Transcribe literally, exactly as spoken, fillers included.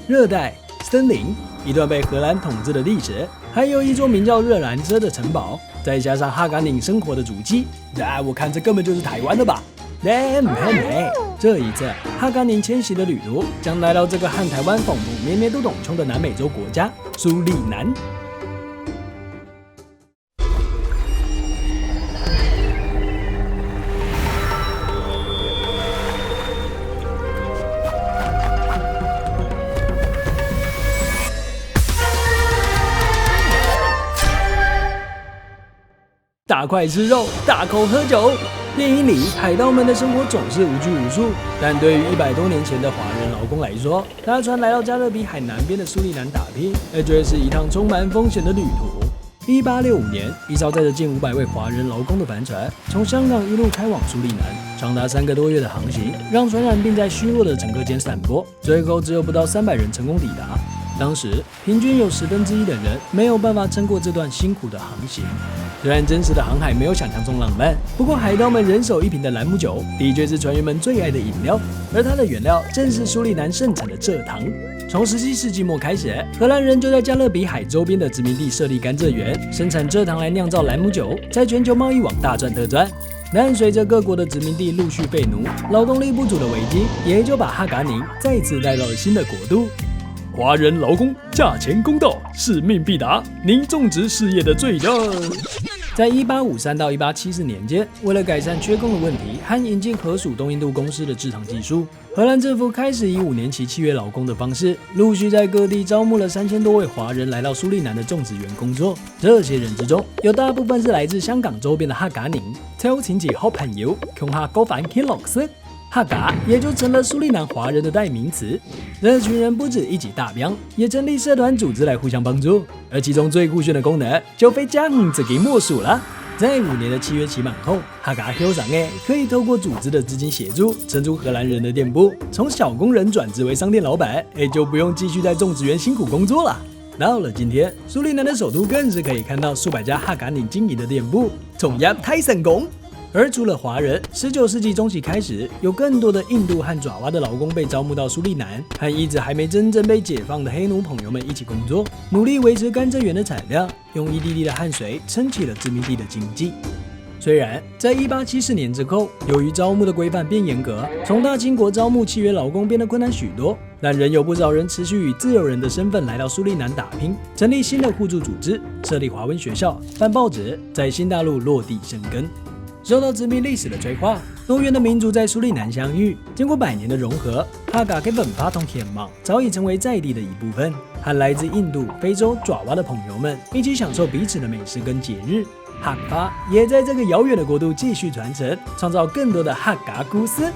热带、森林、一段被荷兰统治的历史，还有一座名叫热兰遮的城堡，再加上哈嘎宁生活的足迹，啊，我看这根本就是台湾了吧？哎，没没，这一次哈嘎宁迁徙的旅途将来到这个和台湾仿佛咩咩都懂穷的南美洲国家苏利南。大块吃肉，大口喝酒。电影里海盗们的生活总是无拘无束，但对于一百多年前的华人劳工来说，搭船来到加勒比海南边的苏利南打拼，那绝对是一趟充满风险的旅途。一八六五年，一艘载着近五百位华人劳工的帆船从香港一路开往苏利南，长达三个多月的航行，让传染病在虚弱的乘客间散播，最后只有不到三百人成功抵达。当时平均有十分之一的人没有办法撑过这段辛苦的航行。虽然真实的航海没有想象中浪漫，不过海盗们人手一瓶的兰姆酒的确是船员们最爱的饮料，而它的原料正是苏利南盛产的蔗糖。从十七世纪末开始，荷兰人就在加勒比海周边的殖民地设立甘蔗园，生产蔗糖来酿造兰姆酒，在全球贸易网大赚特赚。但随着各国的殖民地陆续废奴，劳动力不足的危机也就把哈嘎宁再次带到了新的国度。华人劳工价钱公道，使命必达，您种植事业的最佳。在一八五三到一八七四年间，为了改善缺工的问题和引进荷属东印度公司的制糖技术，荷兰政府开始以五年期契约劳工的方式，陆续在各地招募了三千多位华人来到苏利南的种植园工作。这些人之中，有大部分是来自香港周边的哈嘎宁，邀请几好朋友，共下高凡天老师。哈嘎也就成了苏利南华人的代名词。这群人不止一起打拼，也成立社团组织来互相帮助。而其中最酷炫的功能，就非将自己莫属了。在五年的契约期满后，哈嘎休长诶可以透过组织的资金协助，承租荷兰人的店铺，从小工人转职为商店老板，也就不用继续在种植园辛苦工作了。到了今天，苏利南的首都更是可以看到数百家哈嘎宁经营的店铺，从业太成功。而除了华人，十九世纪中期开始，有更多的印度和爪哇的劳工被招募到苏利南，和一直还没真正被解放的黑奴朋友们一起工作，努力维持甘蔗园的产量，用一滴滴的汗水撑起了殖民地的经济。虽然在一八七四年之后，由于招募的规范变严格，从大清国招募契约劳工变得困难许多，但仍有不少人持续以自由人的身份来到苏利南打拼，成立新的互助组织，设立华文学校、办报纸，在新大陆落地生根。受到殖民历史的催化，多元的民族在苏利南相遇，经过百年的融合，哈嘎的文化同天芒早已成为在地的一部分，和来自印度、非洲、爪哇的朋友们一起享受彼此的美食跟节日。哈嘎也在这个遥远的国度继续传承，创造更多的哈嘎故事。